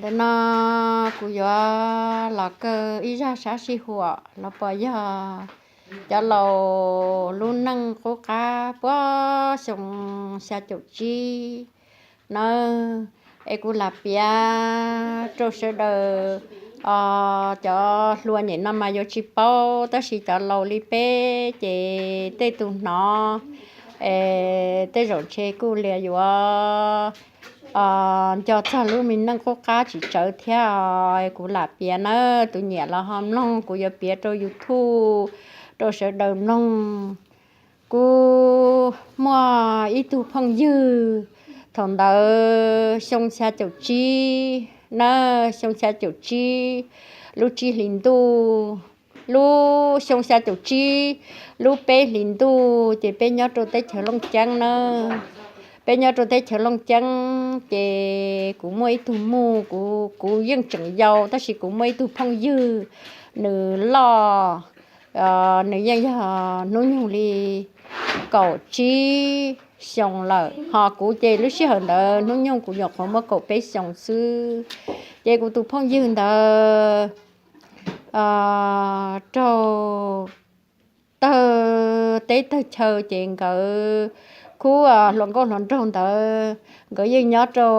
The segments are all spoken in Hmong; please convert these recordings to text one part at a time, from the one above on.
Ntawm no kuv yuav los kaw ib zaj sab sij huam los pom yog cov laus lub neej qub qab puag xyoo xya caum tsib nawb. Es kuv lam piav rau sawv daws, cov hluas nyem no mas yuav tsis paub, tab sis cov laus li peb ces tej tus hnov, es tej zaum ntshe kuj li yuav nco txog lub me neej qub qab tsis tsawv thiab. Kuv lam piav nawb, tus nyiam los ho mloog, kuv yuav piav rau YouTube rau sawv daws mloog. Kuv muaj ib tug phooj ywg, thaum ntawd xyoo xya caum tsib nawb, xyoo xya caum tsib, lub tsib hlis ntuj, lub xyoo xya caum tsib, lub peb hlis ntuj ces peb nyob rau teb chaws Looj Ceeb nawb. Peb nyob rau teb chaws Looj Ceeb ces kuv muaj ib tug muj, kuv, kuv yeej tseem yau tab sis kuv muaj ib tug phooj ywg, nws loj, nws yeej yog hnub nyoog li kaum tsib xyoo lawm, ho kuv ces lub sij hawm ntawd hnub nyoog kuv nyuam qhuav muaj kaum peb xyoos xwb. Ces kuv tus phooj ywg ntawd raug tawg teb tawg chaw ces nkawd khub hluas nkauj hluas nraug ntawd nkawd yeej nyob rau,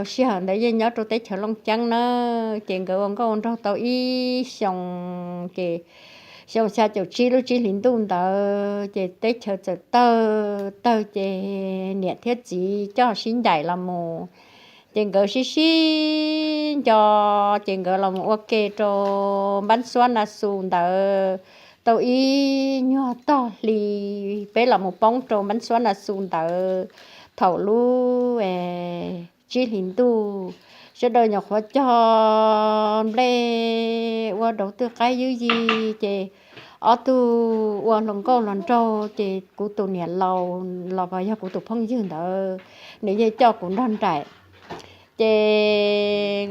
sij hawm ntawd yeej nyob rau teb chaws Looj Ceeb nawb. Ces nkawd ua nkauj ua nraug tau ib xyoos ces xyoo xya caum tsib lub tsib hlis ntuj ntawd ces teb chaws txawm tawg tawg ces niam thiab txiv coj sib ncaim los mus. Ces nkawd sib sib nco, ces nkawd los mus ua ke rau npab xuab na xu ntawd tau ib nyuag tog hli, peb los mus poob rau npab xuab na xu ntawd thaum lub tsib hlis ntuj. Sawv daws nyuam qhuav cog nplej ua dauv twj qaib ywj yig ces ob tug ua hluas nkauj hluas nraug ces kuv tus niam laus los yog kuv tus phooj ywg ntawd, nws yeej coj kuv nrog nraim. Ces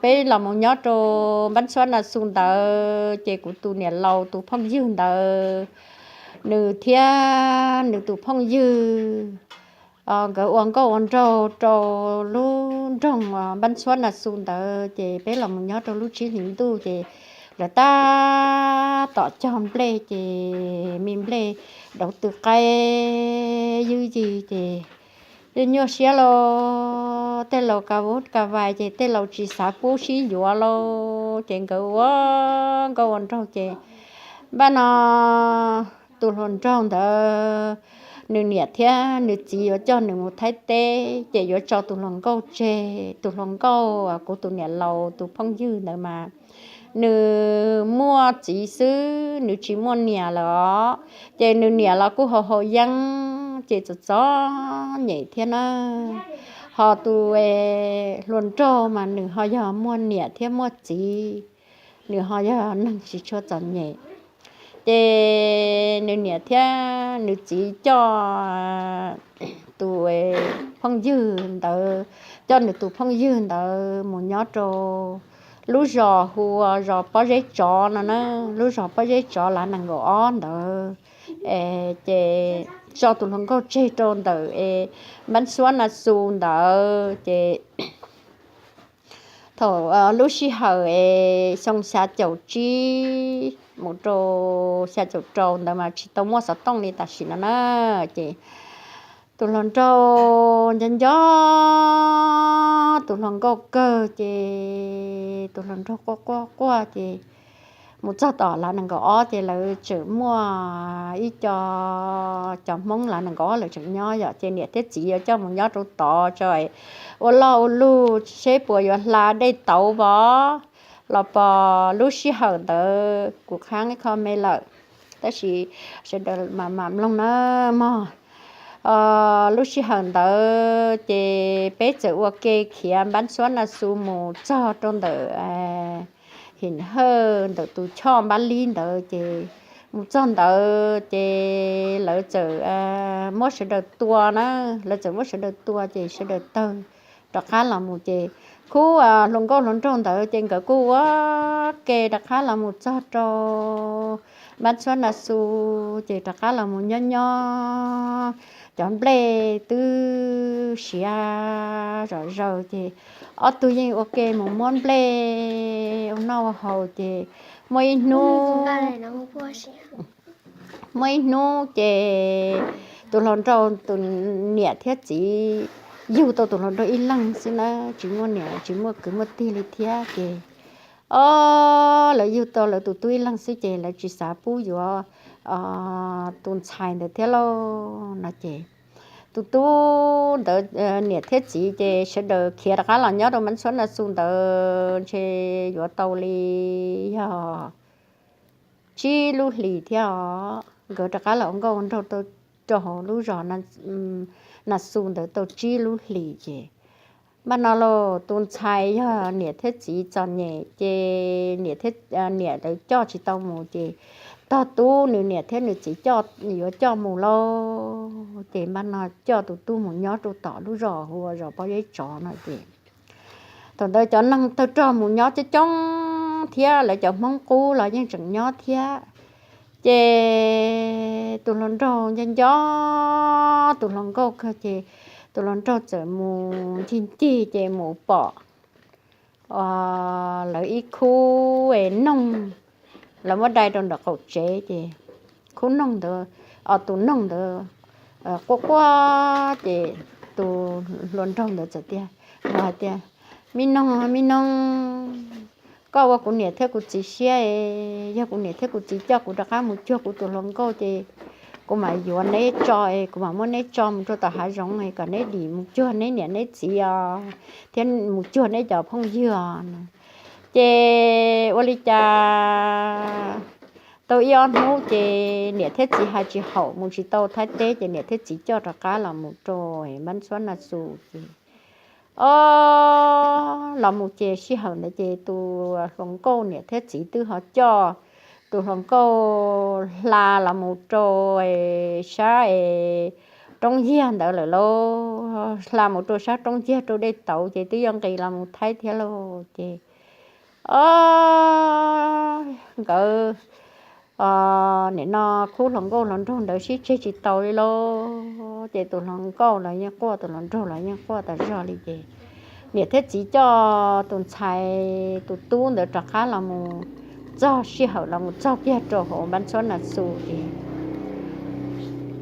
peb los mus nyob rau npab xuab na xu ntawd ces kuv tus niam laus tus phooj ywg ntawd, nws thiab nws tus phooj ywg nkawd ua nkauj ua nraug rau lub nroog npab xuab na xu ntawd ces peb los mus nyob rau lub tsib hlis ntuj ces lawv tab tom cog nplej ces me nplej dauv twj qaib ywj yig ces nyuaj siab lauj, tej laus ka vuv ka vais ces tej laus tsis xav pub sib yuav lauj, ces nkawd ua nkauj ua nraug ces npaj no tus hluas nraug ntawd nws niam thiab nws txiv yuav coj nws mus Thaib teb ces yuav tso tus hluas nkauj tseg, tus hluas nkauj kuv tus niam laus tus phooj ywg ntawd mas nws muaj txiv xwb, nws tsis muaj niam lawm os. Ces nws niam los kuj haus haus yeeb ces txom txom nyem thiab na. Ho tus hluas nraug mas nws ho yog muaj niam thiab muaj txiv, nws ho yog neeg tsis tshua txom nyem. Ces nws niam thiab nws txiv coj tus phooj ywg ntawd, coj nws tus phooj ywg ntawd mus nyob rau lub zos hu ua zos Pob Zeb Tsov no na, lub zos Pob Zeb Tsov lav nees nkaum ob ntawd. Ces tso tus hluas nkauj tseg rau ntawm es npab xuab na xu ntawd ces thaum lub sij hawm es xyoo xya caum tsib mus rau xya caum rau ntawd mas tsis tau muaj xov tooj li tam sim no na. Ces tus hluas nraug nco nco tus hluas nkauj kawg ces tus hluas nraug quaj quaj quaj ces mus txog tom lav nees nkaum ob ces lawv tseem muaj ib co, cov Hmoob lav nees nkaum ob lawv tseem nyob yom, ces niam thiab txiv yuav coj mus nyob rau tod tso ua loj ua lug seb puas yuav hla dej tauv vov los pos. Lub sij hawm ntawd kuv qhab ib qho me lawm, tab sis sawv daws mam mam mloog na mog. Lub sij hawm ntawd ces peb txawm ua ke khiav npab xuab na xu mus txog rau ntawm Him Hawj ntawm tus choj npab lib ntawd ces mus txog ntawd ces lawv txawm muab sawv daws tua na, lawv txawm muab sawv daws tua ces sawv daws tawg rov qab los mus ces khub hluas nkauj hluas nraug ntawd ces nkawd kuj ua ke rov qab los mus txog rau npab xuab na xu ces rov qab los mus nyob nyob cov nplej twb siav zom zaws ces ob tug yeej ua ke mus muab nplej ua noj ua haus ces muaj ib hnub muaj ib hnub ces tus hluas nraug tus niam thiab txiv yug tau tus hluas nraug ib leeg xwb na, tsis muaj niam tsis muaj kwv muaj tij li thiab ces, o, lawv yug tau lawv tus tub ib leeg xwb ces lawv tsis xav pub yuav tus ntxhais ntawd thiab lauj no ces tus tub ntawd niam thiab txiv ces sawv daws khiav rov qab los nyob rau Mab Ntxhuab Nas Xus ntawd ntshe yuav tau li yog tsib lub hlis thiab os. Nkawd rov qab los ua nkauj ua nraug tau rau hauv lub zos Nas Xus ntawd tau tsib lub hlis ces npaj no los tus ntxhais yog niam thiab txiv txom nyem ces niam thiab niam lawv coj tsis tau mus ces tog tub nws niam thiab nws txiv coj, yuav coj mus lauj ces npaj no coj tus tub mus nyob rau tom lub zos hu ua zos Pob Zeb Tsov no ces thaum ntawd cov neeg tawg rog mus nyob coob coob thiab lawv cov Hmoob qub los yeej tseem nyob thiab ces tus hluas nraug nco nco tus hluas nkauj kawg ces tus hluas nraug txawm mus ncig ncig ces mus pom lawv ib khub noog, lawv muab dai rau nram qaum tsev ces khub noog ntawd, o, tus noog ntawd quaj quaj ces tus hluas nraug ntawd txawm tias, hais tias, me noog, me noog, koj ua kuv niam thiab kuv txiv siab es yog kuv niam thiab kuv txiv coj kuv rov qab mus cuag kuv tus hluas nkauj ces kuv mam yuav neb tso es kuv mam muab neb tso mus rau tom hav zoov es kom neb dim mus cuag neb niam neb txiv os thiab mus cuag neb cov phooj ywg os. Ces ua li cas tau ib ob hnub ces niam thiab txiv hais tsis haum mus tsis tau Thaib teb ces niam thiab txiv coj rov qab los mus rau Mab Ntxhuab Nas Xus ces, o, los mus ces sij hawm ntawd ces tus hluas nkauj niam thiab txiv twb ho coj tus hluas nkauj hla los mus rau sab es roob yiag ntawd lawm lauj, hla mus rau sab roob yiag rau dej tauv ces twb yuav nqis los mus Thaib thiab lauj ces, o, nkawd nim no khub hluas nkauj hluas nraug ntawd sib tseg tsis tau li lauj ces tus hluas nkauj los yeej quaj tus hluas nraug los yeej quaj tas zog li ces niam thiab txiv coj tus ntxhais tus tub ntawd rov qab los mus txog sij hawm los mus txog kiag rau hauv Mab Ntxhuab Nas Xus ces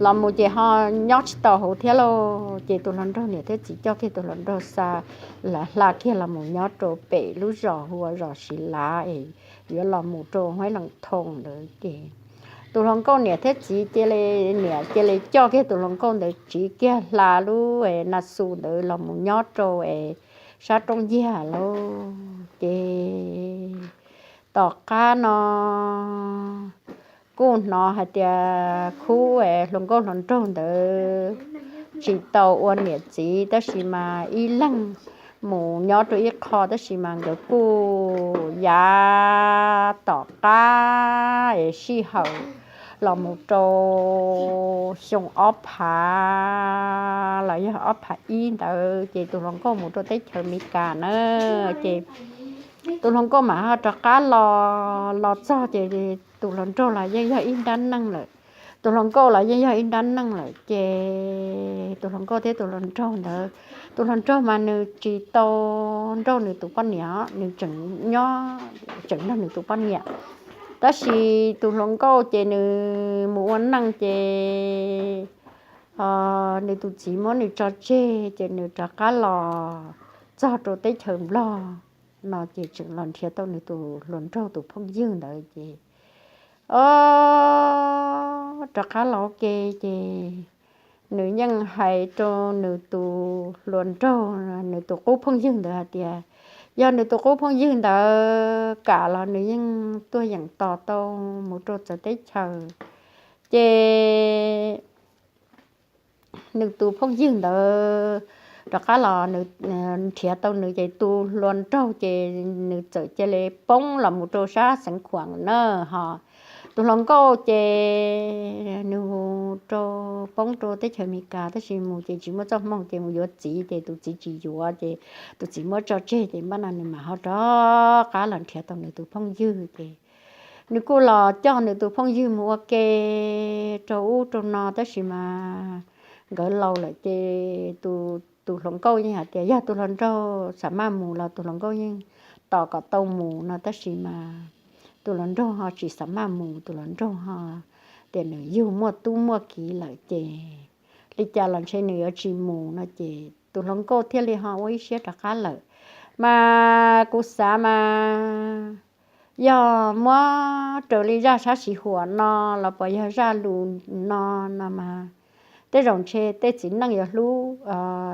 los mus ces ho nyob tsis tau hauv thiab lauj ces tus hluas nraug niam thiab txiv coj kiag tus hluas nraug xa, hla kiag los mus nyob rau pem lub zos hu ua zos Siv Lav es yuav los mus rau Huaib Lees Thoo ntawd ces tus hluas nkauj niam thiab txiv cia li, niam cia li coj kiag tus hluas nkauj ntawd tsiv kiag hla lub Nas Xus ntawd los mus nyob rau es sab roob yiag lauj ces tom qab no kuj hnov hais tias khub hluas nkauj hluas nraug ntawd tsis tau ua niam txiv tab sis mas ib leeg mus nyob rau ib qho tab sis mas nkawd kuj yav tom qab es sij hawm los mus rau xyoo ob phav los yog ob phav ib ntawd ces tus hluas nkauj mus rau teb chaws Amelikas na ces tus hluas nkauj mam ho rov qab los, los txog ces tus hluas nraug los yeej yog ib nrab neej lawm. Tus hluas nkauj los yeej yog ib nrab neej lawm ces tus hluas nkauj thiab tus hluas nraug ntawd, tus hluas nraug mas nws tsis tau nrauj nws tus poj niam, nws tseem nyob tseem nrog nws tus poj niam. Tab sis tus hluas nkauj ces nws mus ua neej ces nws tus txiv muab nws tso tseg ces nws rov qab los txog rau teb chaws Nplog no ces tseem los nrhiav tau nws tus hluas nraug tus phooj ywg ntawd ces o, rov qab los ua ke ces nws yeej hais rau nws tus hluas nraug, nws tus qub phooj ywg ntawd hais tias yog nws tus qub phooj ywg ntawd kam los nws yeej tuaj yeem tos tau mus rau txawv teb chaws ces nws tus phooj ywg ntawd rov qab los nws nrhiav tau nws ces tus hluas nraug ces nws txawm cia li poob los mus rau sab xeev Khuam na ho. Tus hluas nkauj ces nws mus rau, poob rau teb chaws Amelikas tab sis mus ces tsis muaj txoj hmoo ces mus yuav txiv ces tus txiv tsis yuav ces tus txiv muab tso tseg ces npaj no nws mam ho rov qab los nrhiav tau nws tus phooj ywg ces nws kuj los coj nws tus phooj ywg mus ua ke rau ub rau no tab sis mas nkawd laus lawm ces tus hluas nkauj yeej hais tias yog tus hluas nraug xav maj mus los tus hluas nkauj yeej tos kom tau mus no, tab sis mas tus hluas nraug ho tsis xav maj mus, tus hluas nraug ho tias nws yug muaj tub muaj kiv lawm ces li cas los ntshe nws yuav tsis mus no ces tus hluas nkauj thiaj li ho ua ib siab rov qab lawm. Mas kuv xav mas yog muab raws li zaj sab siv huam no los puas yog zaj lus no, no mas tej zaum ntshe tej txiv neej yuav hlub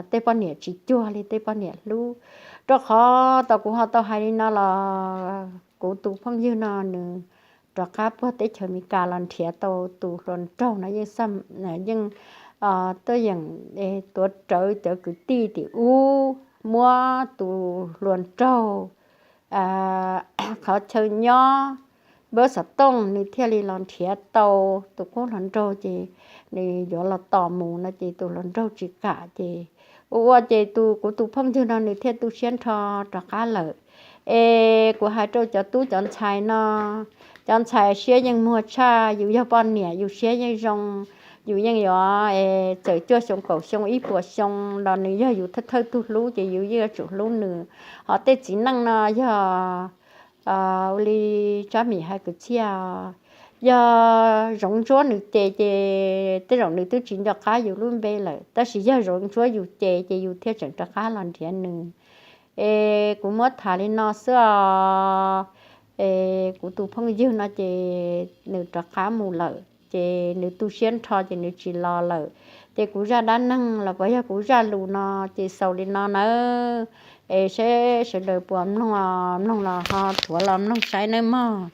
tej poj niam tsis cuag li tej poj niam hlub. Rau qhov tau kuv ho tau hais li no los kuv tus phooj ywg no nws rov qab puag teb chaws Amelikas los nrhiav tau tus hluas nraug no yeej, yeej tuaj yeem tuav rawv cov kwv tij tim ub muab tus hluas nraug qhov chaw nyob npawb xov tooj, nws thiaj li los nrhiav tau tus qub hluas nraug ces nws yuav los tos mus no ces tus hluas nraug tsis kam ces ua ua ces tus, kuv tus phooj ywg no nws thiaj tu siab nrho rov qab lawm. Es kuv hais rau cov tub cov ntxhais no, cov ntxhais siab yeej muag tshaj, yus yog poj niam yus siab yeej zoo, yus yeej yuav txawm cuaj xyoo kaum xyoo ib puas xyoo los nws yog yus thawj thawj tug hlub ces yus yeej yuav tsum hlub nws. Ho tej txiv neej no yog ua li Tsab Mim hais kwv txhiaj, yog zoov ntsuab nws ces, ces tej zaum nws twb tsis nco qab yus lub npe lawm, tab sis yog zoov ntsuab yus ces, ces yus thiaj tseem rov qab los nrhiav nws. Es kuv muab tham li no xwb os. Es kuv tus phooj ywg no ces nws rov qab mus lawm ces nws tu siab nrho ces nws tsis los lawm. Ces kuv zaj dab neeg los puas yog kuv zaj lus no ces xaus li no nawb. Es seb sawv daws puas mloog, mloog los ho thuav los mloog saib nawb mog.